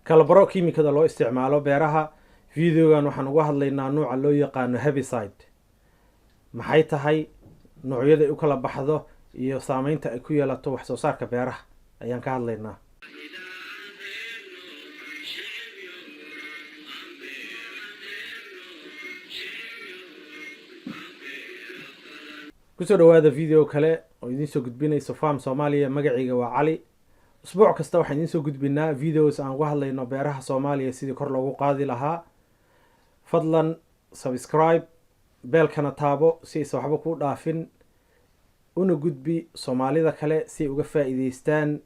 Kala baro kiimikada loo isticmaalo beeraha. Videogan waxaan uga hadlaynaa nuuca loo yaqaano herbicide, maxay tahay, noocyada ay u kala baxdo iyo saameynta ay ku yeelato wax soo saarka beeraha ayaan ka hadlaynaa. Kusoo dhawaada video kale oo idiin soo gudbinayso Farm Soomaaliya. Magacayga waa Cali. Usbuuc kasta waxaan idiin soo gudbinaa videos aan uga hadlayno beeraha Soomaaliya sidii kor loogu qaadi lahaa. Fadlan subscribe, bell-kana taabo si aysan waxba kuu dhaafin, una gudbi Soomaalida kale si ay uga faa'iideystaan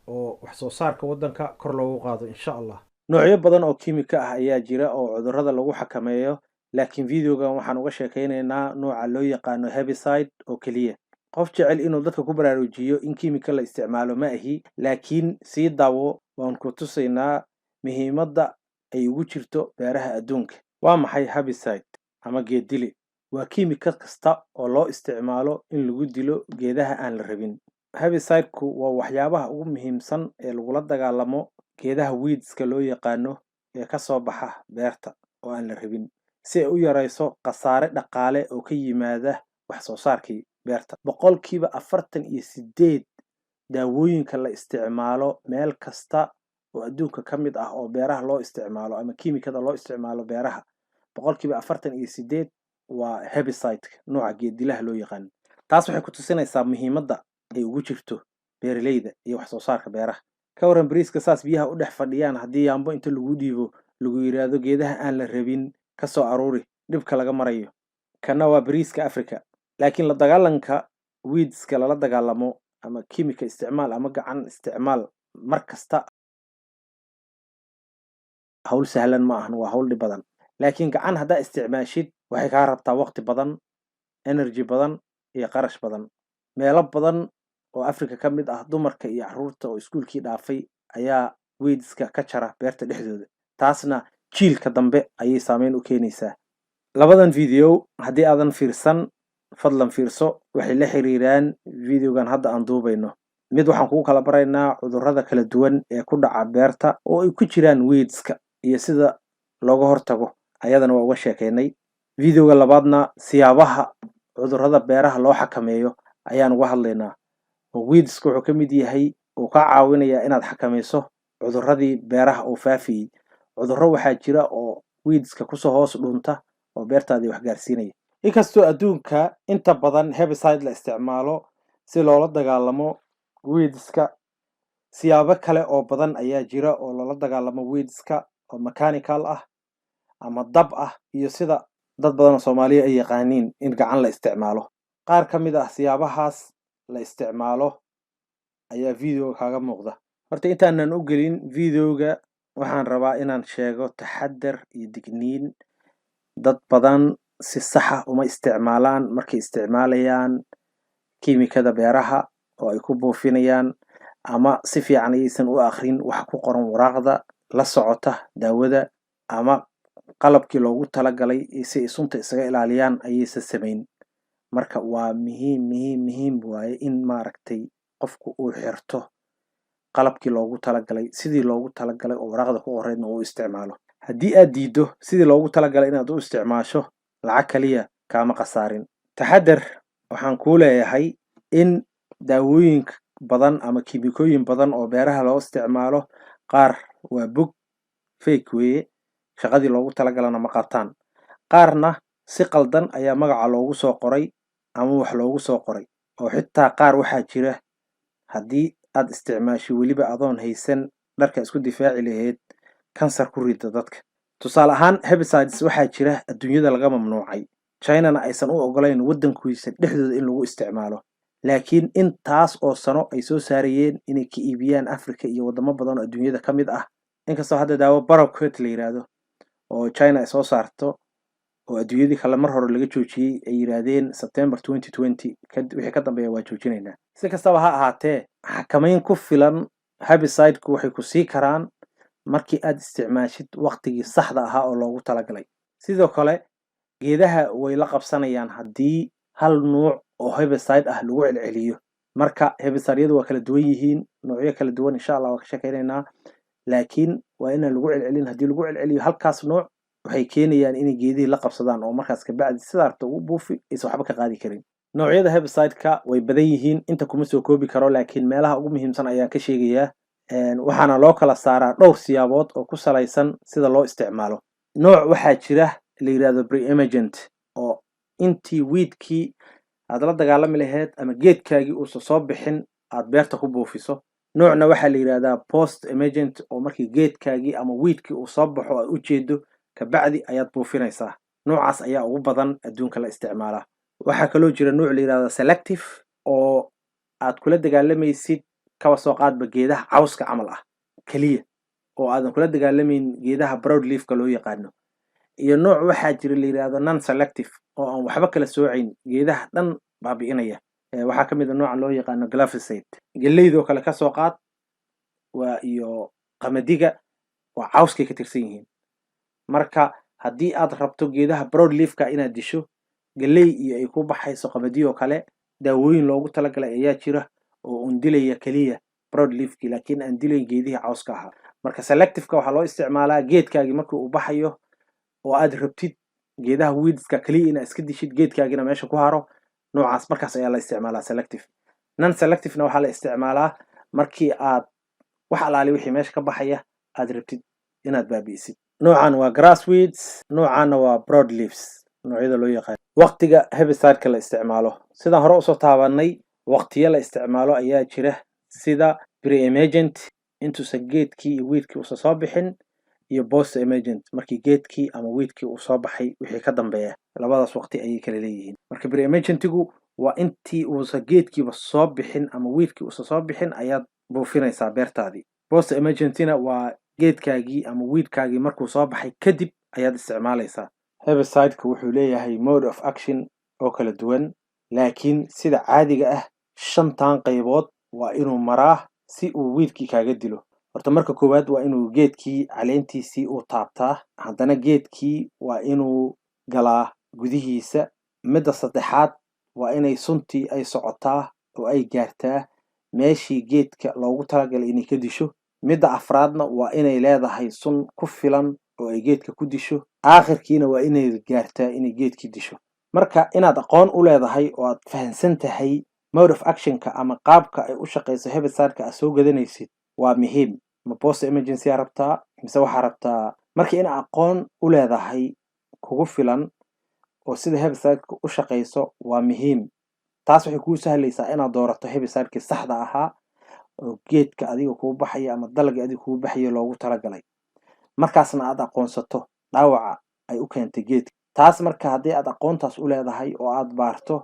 oo wax soo saarka waddanka kor loogu qaado, insha Allah. Noocyo badan oo kiimika ah ayaa jira oo cudurrada lagu xakameeyo, laakiin videogan waxaan uga sheekeynaynaa nooca loo yaqaano herbicide oo keliya. Qof jecel inuu dadka ku baraarujiyo in kiimika la isticmaalo ma ahi, laakiin sii daawo, waan ku tusaynaa muhiimadda ay ugu jirto beeraha adduunka. Waa maxay herbicide ama geeddile? Waa kiimika kasta oo loo isticmaalo in lagu dilo geedaha aan la rabin. Herbicide-ku waa waxyaabaha ugu muhiimsan ee lagula dagaalamo geedaha weedska loo yaqaano ee ka soo baxa beerta oo aan la rabin, si ay u yarayso khasaare dhaqaale oo ka yimaada wax soo saarkii beerta. 48% daawooyinka la isticmaalo meel kasta oo adduunka ka mid ah oo beeraha loo isticmaalo ama kiimikada loo isticmaalo beeraha, 48% waa herbicide, nooca geedilaha loo yaqaano. Taas waxay ku tusinaysaa muhiimadda ay ugu jirto beeraleyda iyo wax soo saarka beeraha. Ka waran bariiska saas biyaha u dhex fadhiyaan haddii yaambo inta lagu dhiibo lagu yidhaahdo geedaha aan la rabin ka soo aruuri, dhibka laga marayo? Kana waa bariiska Africa. Laakiin la dagaalanka weedska lala dagaalamo, ama kiimika isticmaal ama gacan isticmaal, mar kasta hawl sahlan ma ahan, waa hawl dhib badan. Laakiin gacan haddaa isticmaashid, waxay kaa rabtaa waqti badan, energy badan iyo qarash badan. Meelo badan oo Africa ka mid ah, dumarka iyo carruurta oo iskuulkii dhaafay ayaa weedska ka jara beerta dhexdooda. Taasna jiilka dambe ayay saameyn u keenaysaa. Labadan video haddii aadan fiirsan, fadlan fiirso. Waxay la xiriiraan videogan hadda aan duubayno. Mid waxaan kugu kala baraynaa cudurrada kala duwan ee ku dhaca beerta oo ay ku jiraan weedska iyo sida looga hortago, ayadana waa uga sheekeynay. Videoga labaadna siyaabaha cudurrada beeraha loo xakameeyo ayaan uga hadlaynaa, oo weedska wuxuu ka mid yahay uu kaa caawinayaa inaad xakameyso cudurradii beeraha oo faafiyey. Cudurro waxaa jira oo weedska kusoo hoos dhunta oo beertaadii wax gaarsiinaya. Inkastoo adduunka inta badan herbicide la isticmaalo si loola dagaalamo weedska, siyaabo kale oo badan ayaa jira oo loola dagaalamo weedska, oo mechanical ah ama dab ah, iyo sida dad badan oo Soomaaliya ay yaqaaniin in gacan la isticmaalo. Qaar ka mid ah siyaabahaas la isticmaalo ayaa videoga kaaga muuqda. Horta intaanan u gelin videoga, waxaan rabaa inaan sheego taxadar iyo digniin. Dad badan si saxa uma isticmaalaan markay isticmaalayaan kiimikada beeraha oo ay ku buufinayaan, ama si fiican ayaysan u akrin waxa ku qoran waraaqda la socota daawada, ama qalabkii loogu talagalay si ay sunta isaga ilaaliyaan ayaysan samayn. Marka waa muhiim, muhiim, muhiim waaye in maaragtay qofku uu xirto qalabkii loogu talagalay, sidii loogu talagalay oo waraaqda ku qoreydna uu isticmaalo. Haddii aad diiddo sidii loogu talagalay inaad u isticmaasho, lacag kaliya kaama khasaarin. Taxadar waxaan kuu leeyahay in daawooyin badan ama kiimikooyin badan oo beeraha loo isticmaalo, qaar waa bug, fake weeye, shaqadii loogu talagalana ma qabtaan. Qaarna si qaldan ayaa magaca loogu soo qoray ama wax loogu soo qoray, oo xitaa qaar waxaa jira haddii aad isticmaashay weliba adoon haysan dharka isku difaaci lahayd, kansar ku rida dadka. Tusaale ahaan, herbicides waxaa jira adduunyada laga mamnuucay, Chinana aysan u ogolayn waddankiisa dhexdooda in lagu isticmaalo, laakiin intaas oo sano ay soo saarayeen inay ka iibiyaan Africa iyo wadamo badan oo adduunyada ka mid ah. Inkastoo hadda daawo paraquat la yiraahdo oo China ay soo saarto oo adduunyadii kale mar hore laga joojiyey, ay yiraahdeen September 2020 wixii ka dambeeya waa joojinaynaa. Si kastaba ha ahaatee, xakamayn ku filan herbicide-ku waxay ku sii karaan markii aad isticmaashid waqtigii saxda ahaa oo loogu talagalay. Sidoo kale geedaha way la qabsanayaan haddii hal nuuc oo herbicide ah lagu celceliyo. Marka herbicide-yadu waa kala duwan yihiin, noocyo kala duwan, insha Allah waa ka sheekeynaynaa, laakiin Waa inaan lagu celcelin. Haddii lagu celceliyo halkaas nooc, waxay keenayaan inay geedihii la qabsadaan oo markaas kabacdi sidaa rabta ugu buufi aysan waxba ka qaadi karin. Noocyada herbicide-ka way badan yihiin, inta kuma soo koobi karo, laakiin meelaha ugu muhiimsan ayaan ka sheegayaa. Waxaana loo kala saaraa dhowr siyaabood oo ku salaysan sida loo isticmaalo. Nooc waxaa jira la yidhahdo pre-emergent, oo intii weedkii aad la dagaalami lahayd ama geedkaagii uusan soo bixin aad beerta ku buufiso. Noocna waxaa la yidhahdaa post emergent, oo markii geedkaagii ama weedkii uu soo baxo aad ujeedo kabacdi ayaad buufinaysaa. Noocaas ayaa ugu badan adduunka la isticmaalaa. Waxaa kaloo jira nooc la yidhahdo selective, oo aad kula dagaalamaysid, kaba soo qaadba, geedaha cawska camal ah keliya, oo aadan kula dagaalamayn geedaha broad leafka loo yaqaano. Iyo nooc waxaa jira la yidhahdo non selective, oo aan waxba kala soocayn, geedaha dhan baabi'inaya. Waxaa ka mid a nooca loo yaqaano glyphosate. Geleydoo kale kasoo qaad waa iyo qamadiga, waa cawskay ka tirsan yihiin. Marka haddii aad rabto geedaha broad leafka inaad disho, geley iyo ay ku baxayso qamadi oo kale, daawooyin loogu talagalay ayaa jira oo un dilaya keliya broad leafki, laakiin aan dilayn geedihii cawska ahaa. Marka selectiveka waxaa loo isticmaalaa geedkaagii markii uu baxayo oo aad rabtid geedaha weedska keliya inaad iska dishid, geedkaagina meesha ku haro. Noocaas markaas ayaa la isticmaalaa selective. Non selectivena waxaa la isticmaalaa markii aad wax alaali wixii meesha ka baxaya aad rabtid inaad baabi'isid. Noocan waa grass weeds, noocaana waa broad leaves noocyada loo yaqaan. Waqtiga herbicide-ka la isticmaalo, sidaan hore usoo taabanay, waqtiyo la isticmaalo ayaa jira, sida pre-emergent, intuusan geedkii iyo weedkii uusan soo bixin, iyo post emergent, markii geedkii ama weedkii uu soo baxay wixii ka dambeeya. Labadaas waqti ayay kala leeyihiin. Marka pre-emergentigu waa intii uusan geedkiiba soo bixin ama weedkii uusan soo bixin ayaad buufinaysaa beertaadii. Post emergentina waa geedkaagii ama weedkaagii markuu soo baxay kadib ayaad isticmaalaysaa. Herbicide-ka wuxuu leeyahay mode of action oo kala duwan, laakiin sida caadiga ah shantan qaybood waa inuu maraa si uu weedkii kaaga dilo. Horta marka koowaad waa inuu geedkii caleentiisii uu taabtaa. Haddana geedkii waa inuu galaa gudihiisa. Midda saddexaad waa inay suntii ay socotaa oo ay gaartaa meeshii geedka loogu talagalay inay ka disho. Midda afraadna waa inay leedahay sun ku filan oo ay geedka ku disho. Aakhirkiina waa inay gaartaa inay geedkii disho. Marka inaad aqoon u leedahay oo aad fahansan tahay mode of actionka ama qaabka ay u shaqeyso herbicide-ka aad soo gadanaysid waa muhiim. Ma post emergency aa rabtaa mise waxaa rabtaa? Marka inaad aqoon u leedahay kugu filan oo sida herbicide-ka u shaqeyso waa muhiim. Taas waxay kuu sahlaysaa inaad doorato herbicide-kii saxda ahaa oo geedka adiga kuu baxaya ama dalagga adiga kuu baxaya loogu talagalay, markaasna aad aqoonsato dhaawaca ay u keentay geedka. Taas marka haddii aad aqoontaas u leedahay oo aad baarto,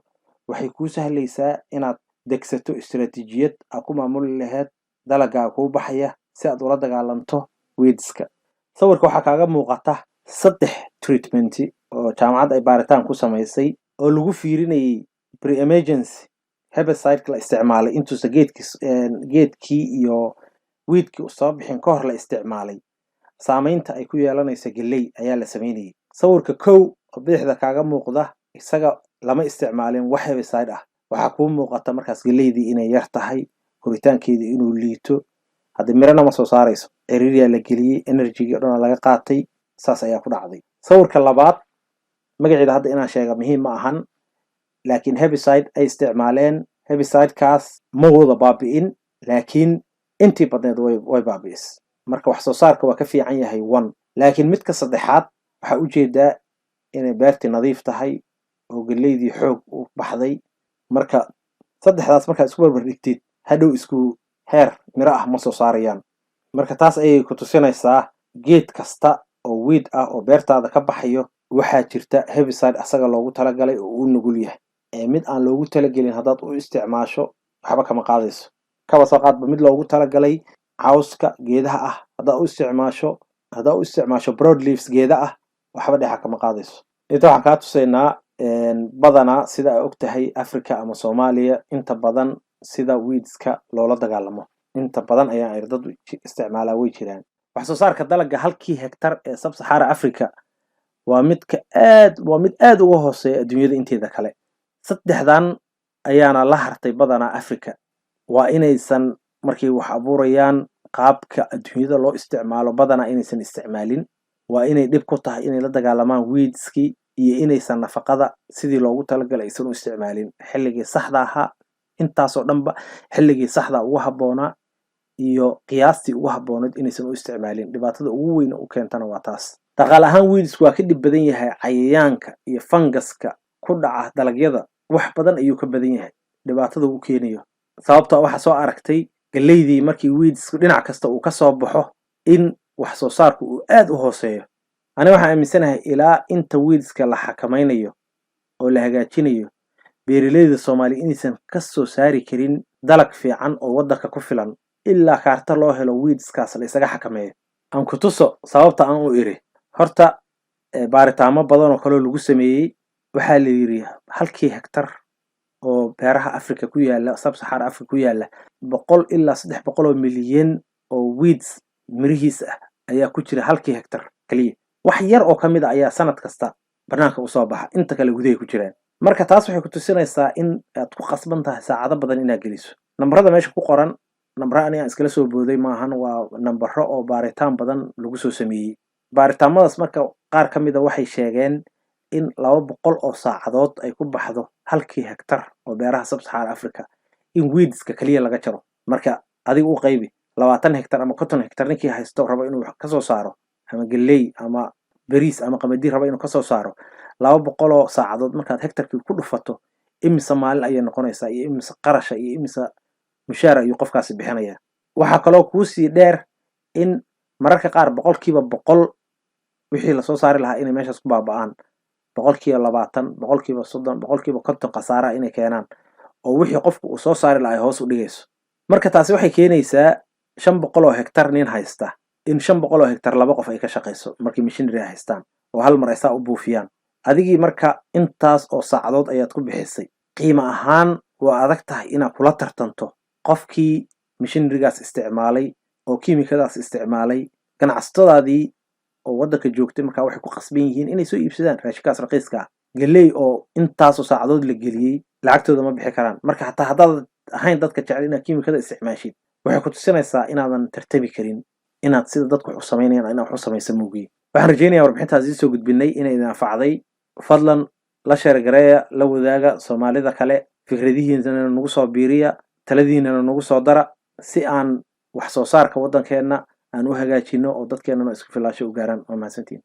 waxay kuu sahlaysaa inaad degsato istaraatiijiyad aad ku maamuli lahayd dalaggaa kuu baxaya si aad ula dagaalanto weedska. Sawirka waxaa kaaga muuqata saddex treatment oo jaamacad ay baaritaan ku samaysay oo lagu fiirinayay pre-emergency herbicide la isticmaalay intuusa geedkii iyo weedkii soo bixin ka hor la isticmaalay, saameynta ay ku yeelanayso geley ayaa la sameynayay. Sawirka kow oo bidixda kaaga muuqda, isaga lama isticmaalin wax herbicide ah. Waxaa kuu muuqata markaas geleydii inay yar tahay, koritaankeedii inuu liito, hadda mirana ma soo saarayso. Ciriiriyaa la geliyey, energygii o dhan laga qaatay, saas ayaa ku dhacday. Sawirka labaad magaceeda hadda inaan sheega muhiim ma ahan, laakiin herbicide ay isticmaaleen, herbicide-kaas ma wada baabi'in, laakiin intii badneed way baabi'is. Marka wax soo saarka waa ka fiican yahay one. Laakiin midka saddexaad waxaa ujeedaa inay beertii nadiif tahay oo geleydii xoog u baxday. Marka saddexdaas markaad isku barbar dhigtid, hadhow isku heer miro ah ma soo saarayaan. Marka taas ayay ku tusinaysaa geed kasta oo weed ah oo beertaada ka baxayo waxaa jirta herbicide asaga loogu talagalay oo uu nugul yahay. Ee mid aan loogu talagelin haddaad u isticmaasho, waxba kama qaadayso. Kaba soo qaadba mid loogu talagalay cawska geedaha ah haddaad u isticmaasho broad leaves geeda ah, waxba dhexa kama qaadayso. Inta waxaan kaa tusaynaa, badanaa sida ay og tahay Africa ama Soomaaliya, inta badan sida weedska loola dagaalamo inta badan ayaa ay dad isticmaalaa way jiraan. Wax soo saarka dalagga halkii hektar ee Sub Sahara Africa waa mid aad uga hooseeya adduunyada inteeda kale. Saddexdan ayaana la hartay badanaa Africa: waa inaysan markay wax abuurayaan Qaabka adduunyada loo isticmaalo badanaa inaysan isticmaalin, waa inay dhib ku tahay inay la dagaalamaan weedskii, iyo inaysan nafaqada sidii loogu talagalay aysan u isticmaalin xilligii saxda ahaa. Intaasoo dhanba xilligii saxda ugu habboonaa iyo qiyaastii ugu habboonayd inaysan u isticmaalin. Dhibaatada ugu weyn u keentana waa taas. Dhaqaale ahaan weeds waa ka dhib badan yahay cayayaanka iyo funguska ku dhaca dalagyada. Wax badan ayuu ka badan yahay dhibaatada uu keenayo, sababtoo waxaa soo aragtay galeydii markii weedsku dhinac kasta uu ka soo baxo in wax soo saarku uu aad u hooseeyo. Aniga waxaan aaminsanahay ilaa inta weedska la xakamaynayo oo la hagaajinayo, beeraleyda Soomaaliya inaysan ka soo saari karin dalag fiican oo waddanka ku filan ilaa kaarta loo helo weedskaas la isaga xakameeyo. Aan ku tuso sababta aan u iri. Horta baaritaamo badan oo kaloo lagu sameeyey waxaa la yidhi halkii hektar oo beeraha Africa ku yaala, Sub-Sahara Africa ku yaala, 100 ilaa 300 oo milyan oo weeds mirihiis ah ayaa ku jira halkii hektar kaliya. Wax yar oo ka mid a ayaa sanad kasta banaanka usoo baxa, inta kale gudahay ku jiraan. Marka taas waxay ku tusinaysaa in aad ku qasban tahay saacado badan inaad geliso. Nambarada meesha ku qoran nambaro aniga aan iskala soo booday maahan, waa nambaro oo baaritaan badan lagu soo sameeyey. Baaritaamadaas marka qaar ka mid a waxay sheegeen in 200 oo saacadood ay ku baxdo halkii hektar oo beeraha Sub-Sahara Africa in weedska kaliya laga jaro. Marka adiga u qaybi 20 hektar ama 50 hektar ninkii haysto, rabo inuu wax kasoo saaro ama galley ama bariis ama qamadi rabo inuu kasoo saaro, 200 oo saacadood markaad hektarkii ku dhufato, imise maalin ayay noqonaysaa iyo imise qarasha iyo imise mushaar ayuu qofkaasi bixinaya? Waxaa kaloo kuusii dheer in mararka qaar 100% wixii lasoo saari lahaa inay meeshaas ku baaba'aan, 20%, 30%, 50% khasaaraha inay keenaan oo wixii qofku uu soo saari lahaa ay hoos u dhigayso. Marka taasi waxay keenaysaa 500 oo hektar nin haysta in 500 oo hektar laba qof ay ka shaqayso markii machinery ay haystaan oo hal mar ay saa u buufiyaan. Adigii marka intaas oo saacadood ayaad ku bixisay. Qiimo ahaan waa adag tahay inaad kula tartanto qofkii machinerygaas isticmaalay oo kiimikadaas isticmaalay. Ganacsatadaadii oo waddanka joogtay markaa waxay ku qasban yihiin inay soo iibsadaan raashinkaas raqiiska ah. Galey oo intaasoo saacadood la geliyey lacagtooda ma bixi karaan. Marka xataa haddaad ahayn dadka jecel inaad kiimikada isticmaashid, waxay ku tusinaysaa inaadan tartami karin, inaad sida dadku wax u samaynayaan inaad wax u samaysa moogiye. Waxaan rajaynayaa warbixintaas ii soo gudbinay inay idin anfacday. Fadlan la share gareeya, la wadaaga Soomaalida kale, fikradihiinana nagu soo biiriya, taladiinana nagu soo dara si aan wax soo saarka waddankeenna aan u hagaajino oo dadkeennana isku filaasho u gaaraan. Waa mahadsantiin.